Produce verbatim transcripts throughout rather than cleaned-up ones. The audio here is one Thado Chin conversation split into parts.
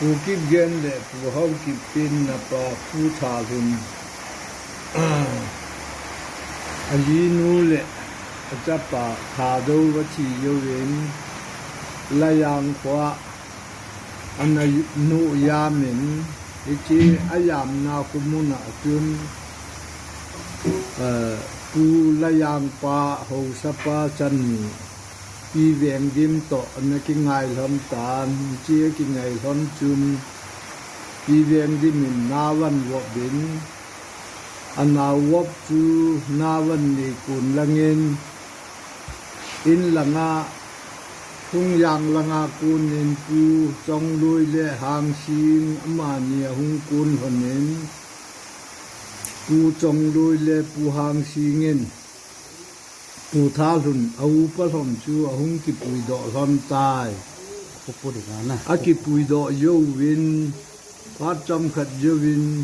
Pu Kipgen le Pu Haokip in napa Pu Thalhun, ajinu le achapa Thadou athi jouvin, Layang khoa ana nu jamin, hiche ajamna khomun a chun, eh, Pu Layang pa haosapa chanu Pi Vengdim toh ana kingai lhon tan, hiche akingai lhon chun, Pi Vengdim in nao avop in, anao vop chu nao anei kon langin, in langa, Lhungjang langa konin Pu Chongloi le Hangsing amani ahung kon lhonin, Pu Chongloi le Pu Hangsing in Pu Thalhun a upa lhon chu ahung kipuidoh lhon tai. Akipuidoh jouvin, phat chomkhat jouvin,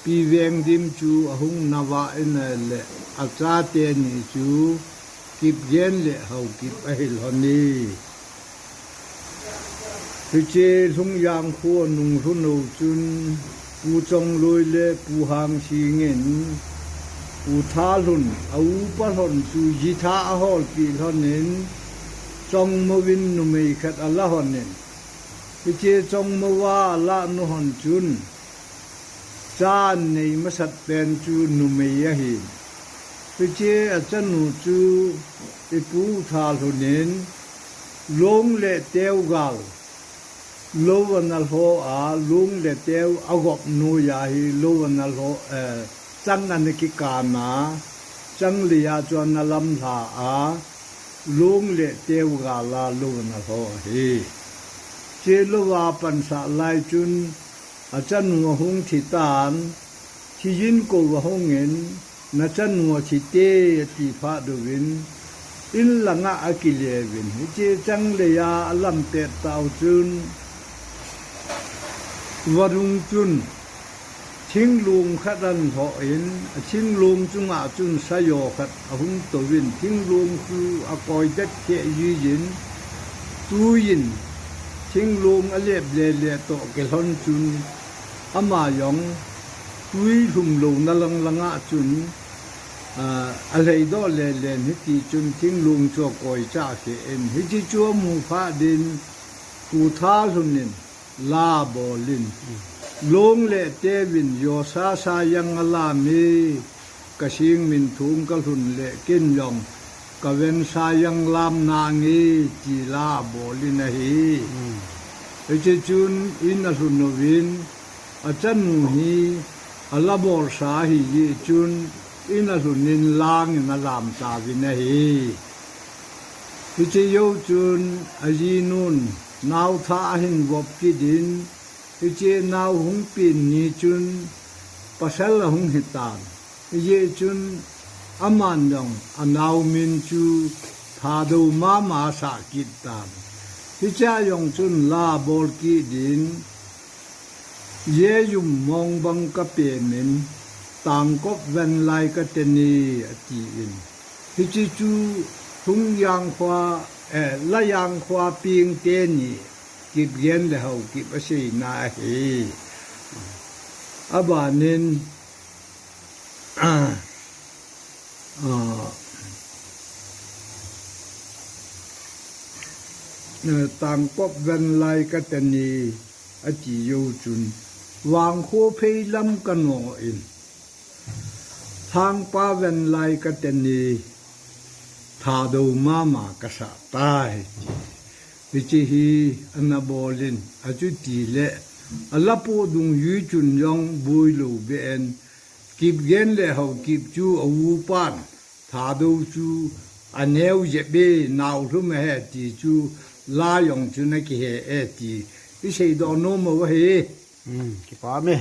Pi Vengdim chu ahung nao a ahile, achate ni chu Kipgen le Haokip ahi lhon e. Hiche Lhungjang kho anung lhun u chun, Pu Chongloi le Pu Hangsing in, Pu Thalhun a upa lhon chu jitha aholpeh lhonin, Chongmo in numei khat ala lhonin, hiche Chongmo a alah nu lhon chun, cha anei masat pen chu numei ahin. Hiche achanu chu Pu Thalhun in long le teu gal lou ana lho a, long le teu agop noiya hi lou ana lho, eh, chang ana kikan a, chang leiya chu ana lamlha a, long le teu gal a lou ana lho ahi. Hiche lou a apansah lai chun achanu ahung thi tan, thijin kou ahungin, nachanu athi te ati phat uvin, in langa akile uvin. Hiche chang leiya alam pet tah u chun, vadung chun thinglong khat ana lhoh in, athinglong chunga chun sajo khat ahung touvin, thinglong chu akoi det kheh jin, tui in thinglong alep lele toh kilhon chun, ama jong tui lhum louna lang langa chun, ah, alheidoh lelen, hitichun thinglong chu akoi chah kheh in, hiche chu amu phat in, Pu Thalhun in la abolin, long le teuvin josa sa jang alam e, kasing minthong kalhun le ken jong kaven sa jang lam nange, ti la abolin ahi. Hiche chun in alhun uvin, achanu hi ala bolsa ahijeh chun in alhun in lang in alam tauvin ahi. Hiche jou chun ajinun naothah ahin vop kit in, hiche nao hung pen ni chun pasal ahung hitan. Hijeh chun aman jong anao min chu Thadou mama asah kit tan. Hichea jong chun la abol kit in, Jejum mong bang kapemin, Tangkop Venlai kateni, atin. Hiche chu Lhungjang khoa, eh, Layang khoa peng teni Kipgen le Haokip aseina ahi. Abanin, ah, ah, eh, Tangkop Venlai kateni, ati jou chun, Vangkho pheilam kanoh in, Lhangpa Venlai kateni, Thadou mama kasah tai. Hiche hi ana bolin, achuti le, ala poh dungjui chun jong boilou beh in, Kipgen le Haokip chu a upan, Thadou chu aneo jep e, nao lhum ahi ti chu la jong chun akihe e ti iseidoh nom u ahi. Hmm, kipa me.